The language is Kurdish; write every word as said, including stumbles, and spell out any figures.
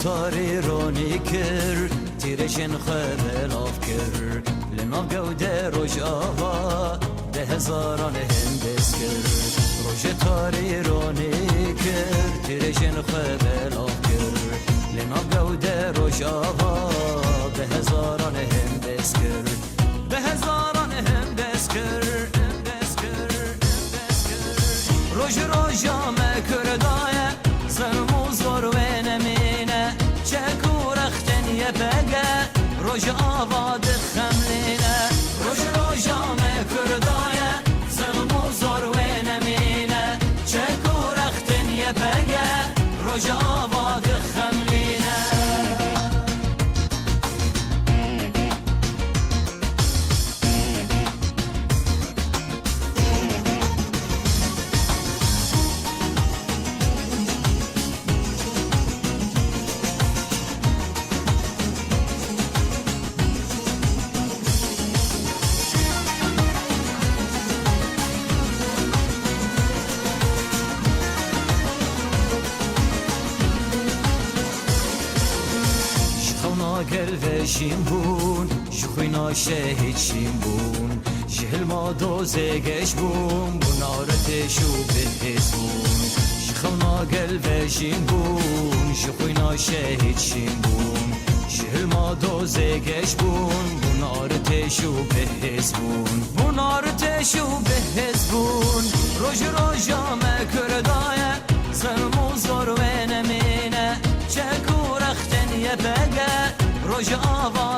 Tarî ronî kir, tîrêjên xwe belav kir. Li nav gewde Rojava bi hezaran hembêz kir. Rojê tarî ronî kir, tîrêjên xwe belav kir. Li nav gewde Rojava bi hezaran hembêz kir. Bi hezaran hembêz kir, hembêz kir, hembêz kir. Roj roja me Kurda ye, zilm û zor wê nemîne. Çek û rextên Y P G Rojava dixemlîne. Roj roja me Kurda ye, zilm û zor wê nemîne. Çek û rextên Y P G Rojava dixemlîne. Ji xewna gel vejîn bûn, ji xwîna şehîd şîn bûn. Ji hilma dozê geş bûn, bûn aritêş û bihêz bûn. Ji xewna gel vejîn bûn, ji xwîna şehîd şîn bûn. Ji hilma dozê geş bûn, bûn aritêş û bihêz bûn. Bûn aritêş û bihêz bûn. Roj roja me Kurda ye, zilm û zor wê nemîne. Çek û rextên Y P G Rojava